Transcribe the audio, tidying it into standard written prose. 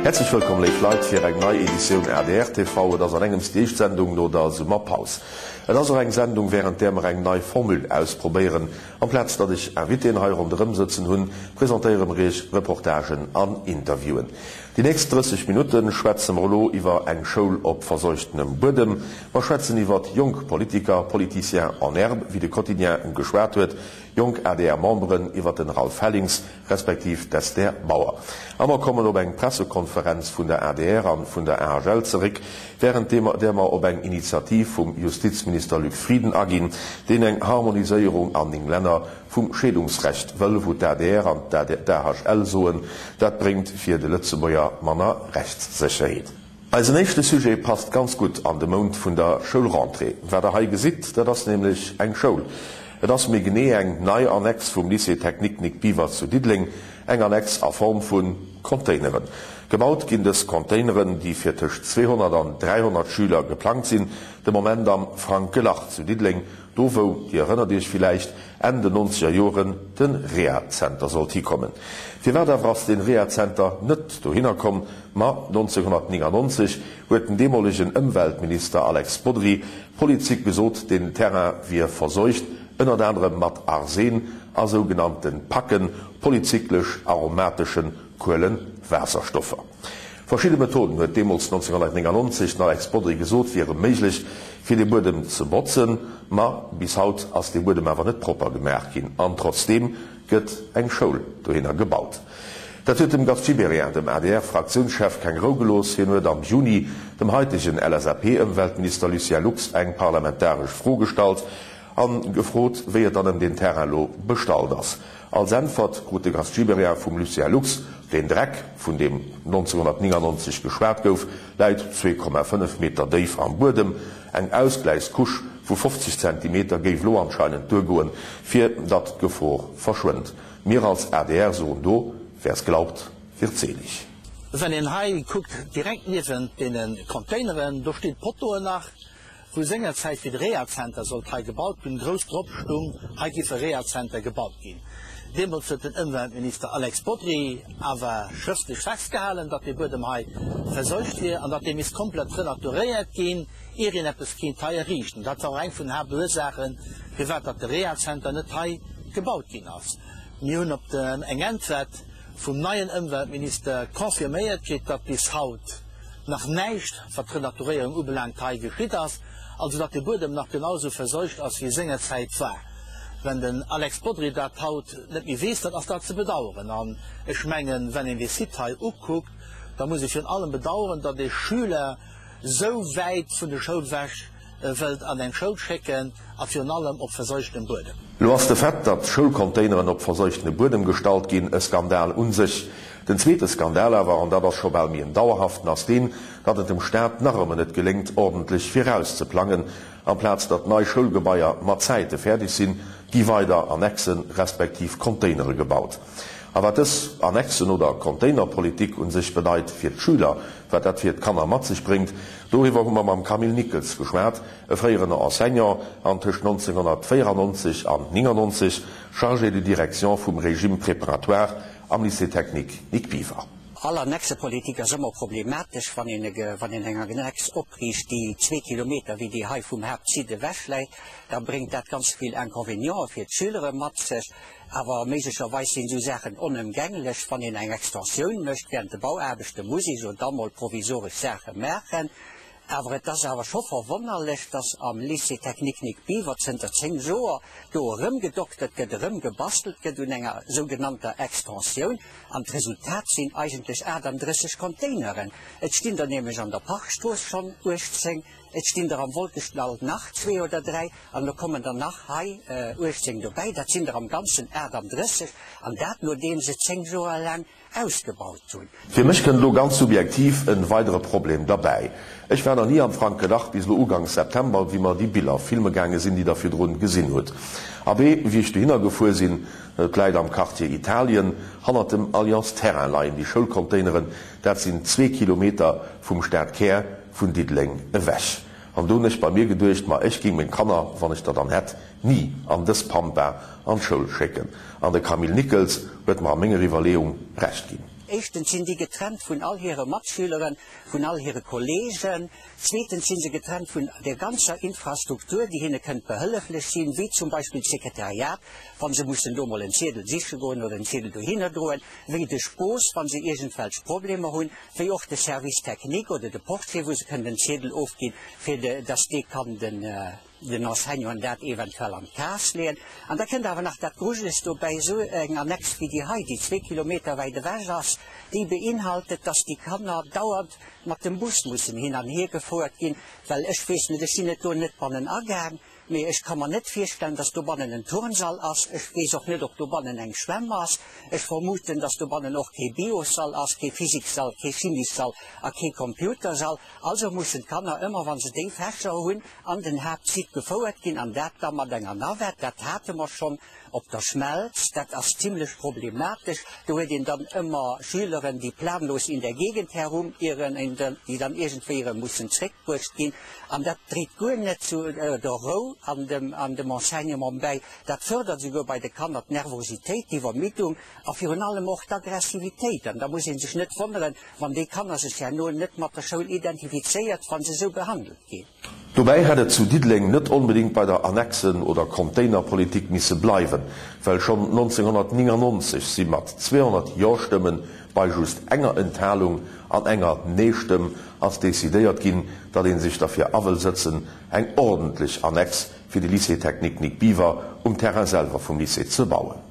Häerzlech wëllkomm léif Leit fir eng nei Editioun adr TV. Et ass an engems déi éischt Sendung no der Summerpaus. Et ass och eng Sendung wärend där mer eng nei Formule ausprobéieren. Amplaz datt ech Invitéen hei ronderëm sëtzen hunn, presentéiere mer iech Reportagen an Interviewen. Déi nächst 30 Minutte schwätze mer elo iwwer eng Schoul op verseuchtenem Buedem. Mer schwätzen iwwer jonk Politiker, politiciens en herbe, wéi de Quotidien geschwat huet, jonk ADR-Memberen, iwwer den Ralph Hellings respektiv d'Esther Bauer. A mer kommen op eng Pressekonferenz vun der adr an vun der AHL zeréck, wärend där mer op eng Initiativ vum Justizminister Luc Frieden aginn, deen eng Harmoniséierung an 9 Länner vum Scheedungsrecht wëll, wou d'ADR an d'AHL soen, dat bréngt fir de Lëtzebuerger manner Rechtssécherheet. Eisen éischte Sujet passt ganz gutt an de Mount vun der Schoulrentrée. Wat der hei gesitt, dat ass nämlech eng Schoul. Et ass méi genee eng nei Annex vum Lycée Technique Nic Biver zu Diddeleng, eng Annex a Form vu Containeren. Gebaut ginn dës Containeren, déi fir tëscht 200 an 300 Schüler geplangt sinn, de Moment am Frankelach zu Diddeleng, Do wou, Dir erënnert Iech villäicht, Enn den nonzeger Joren de Rehazenter sollt hikommen. Firwat awer ass den Rehazenter net dohinner komm? Ma 1999 huet den deemolegen Ëmweltminister Alex Bodry Polizik gesot, den Terrain wier verseucht, ënnert anerem mat Arsen a sougenannten Packen, polyzyklesch aromateschen Kuelenwaasserstoffer. Verschidde Methoden, huet deemools 1999 den Alex Bodry gesot, wiere méiglech, fir dee Buedem ze botzen. Ma bis haut ass dee Buedem awer net propper gemaach ginn an trotzdeem gëtt eng Schoul dohinner gebaut. Dat huet dem Gast Gibéryen, dem ADR-Fraktiounschef, keng Rou gelooss. Hien huet am Juni dem haitegen LSAP-Ëmweltminister Lucien Lux eng parlamentaresch Fro gestallt an gefrot, wéi et dann ëm deen Terrain elo bestallt ass. Als Äntwert krut de Gast Gibéryen vum Lucien Lux, Den Dreck, vun deem 1999 geschwat gouf, läit 2,5 Meter déif am Buedem. Eng Ausgläichscouche vu 50 Zentimeter géif elo anscheinend duergoen, fir datt d'Gefor verschwënnt. Mir als adr soen do, Wer's glaubt, wird selig. Wann een hei kuckt, direkt niewent deene Containeren, do stinn d'Poteauen nach. Wou sengerzäit fir de Rehazenter sollt hei gebaut ginn, grouss drop stung, hei giff e Rehazenter gebaut ginn. Deemools huet den Ëmweltminister Alex Bodry awer schrëftlech festgehalen, datt dee Buedem hei verseucht wier an datt dee misst komplett renaturéiert ginn, ier een eppes kéint hei erriichten. Dat war och eng vun den Haaptursaachen, firwat datt de Rehazenter net hei gebaut ginn ass. Mir hunn op eng Äntwert vum neien Ëmweltminister confirméiert kritt, datt bis haut, nach näischt, wat d'Renaturéierung ubelaangt, hei geschitt ass, also datt de Buedem nach genau esou verseucht ass, wéi e sengerzäit war. Wenn den Alex Bodry dat haut net méi weess, dann ass dat ze bedauern. An ech mengen, wenn een dee Site hei ukuckt, da muss ee virun allem bedauern, datt ee Schüler esou wäit vun de Schoul ewech wëllt an eng Schoul schécken a virun allem op verseuchtem Buedem. Lo ass de Fait, datt Schoulcontaineren op verseuchtene Buedem gestallt ginn, e Skandal un sech. Den zweete Skandal awer, an dat ass scho bal méi en dauerhaften, ass deen, datt et dem Staat nach ëmmer net geléngt, ordentlech virauszeplangen. Amplaz datt nei Schoulgebaier mat Zäite fäerdeg sinn, gi weider Annexen respektiv Containere gebaut. A wat dës Annexen oder Containerpolitik un sech bedeit fir d'Schüler, wat dat fir d'Kanner mat sech bréngt, doriwwer hu mer mam Camille Nickels geschwat, e fréieren Enseignant an tëscht 1994 an 99 Chargé de direction vum Régime préparatoire am Lycée technique Nic Biver. All Annexepolitik ass ëmmer problematesch, wann een wann een eng Annex opriicht, déi zwee Kilometer wéi déi hei vum Haaptsite ewech läit, da bréngt dat ganz vill Inconvénienten fir d'Schülere mat sech. Awer méiglecherweis sinn esou Saachen onëmgänglech, wann een eng Extensioun mécht während de Bauaarbechte muss ee jo da mol provisoresch Saache maachen. Awer et ass awer scho verwonnerlech, dass am Lycée technique Nic Biver zënter 10 Joer do erëmgedoktert gëtt, erëmgebastelt gëtt un enger sougenannter Extensioun, an d'Resultat sinn eigentlech 38 Containeren. Et stinn der nämlech an der Parkstrooss schonn 18, et stinn der am Wolkeschdall nach zwee oder dräi, an elo kommen der nach hei 18 dobäi. Dat sinn der am Ganzen 38, an dat nodeem se 10 Joer laang ausgebaut hunn. Fir mech kënnt elo ganz subjektiv en weidere Problem derbäi. Ech war nach ni am Frankelach bis elo ugangs September, wéi mer déi Biller filme gaange sinn, déi der virdrun gesinn hutt. Abee, wéi ech dohinner gefuer sinn, et läit am Quartier Italien, hannert dem Allianz Terrain leien déi Schoulcontaineren, dat sinn zwee Kilometer vum Stadkär vun Diddeleng ewech. An do hunn ech bei mir geduecht, ma ech géing meng Kanner, wann ech der dann hätt, ni an dës Pampa an d'Schoul schécken. An de Camille Nickels huet mer a menger Iwwerleeung Recht ginn. Éischtens sinn déi getrennt vun all hire Matschüleren, vun all hire Kolleegen. Zweetens si se getrennt vun der ganzer Infrastruktur, déi hinne kënnt behëlleflech sinn, wéi zum Beispill d'Sekretariat, wa se mussen do mol en Ziedel siche goen oder en Ziedel dohinner droen, wéi de Spos, wa se iergendwelch Problemer hunn, wéi och de Service technique oder de Portier, wou se kënnen en Ziedel ofginn, fir dass dee kann den den Enseignanten dat eventuell an d'Case leeën. An da kënnt awer nach dat Grujelegst dobäi, esou eng Annex wéi déi hei, déi zwee Kilometer wäit ewech ass, déi beinhaltet, dass déi Kanner dauernd mat dem Bus mussen hin an hier gefouert ginn, well ech weess net, ech sinn net do net bannen agaang, mee ech ka mer net virstellen, dass dobannen en Turnsall ass. Ech weess och net, ob dobannen eng Schwämm ass. Ech vermuten, dass dobannen och kee Biossall ass, kee Physikssall, kee Chimiessall a kee Computersall. Also mussen d'Kanner ëmmer, wa se déi Fächer hunn, an den Haaptsite gefouert ginn, an dat da mat enger Navette. Dat hate mer schonn op der Schmelz. Dat ass zimlech problematesch. Do huet een dann ëmmer Schüleren, déi planlos in der Gegend herumirren, déi dann iergendwéi erëm mussen zréckbruecht ginn. An dat dréit guer net zu der Rou an dem, an dem Enseignement bäi. Dat fërdert esouguer bei de Kanner d'Nervositéit, d'Iwwermiddung a virun allem och d'Aggressivitéit. An da muss ee sech net wonneren, wann déi Kanner sech herno net mat der Schoul identifizéiert, wa se esou behandelt ginn. Dobäi hätt et zu Diddeleng net onbedéngt bei der Annexen oder Containerpolitik misse bleiwen, well schonn 1999 si mat 200 Jo-Stëmmen bei just enger Enthalung an enger Nee-Stëmm ass decidéiert ginn, datt ee sech derfir a wëll sëtzen, eng ordentlech Annex fir de Lycée technique Nic Biver um Terrain selwer vum Lycée ze bauen.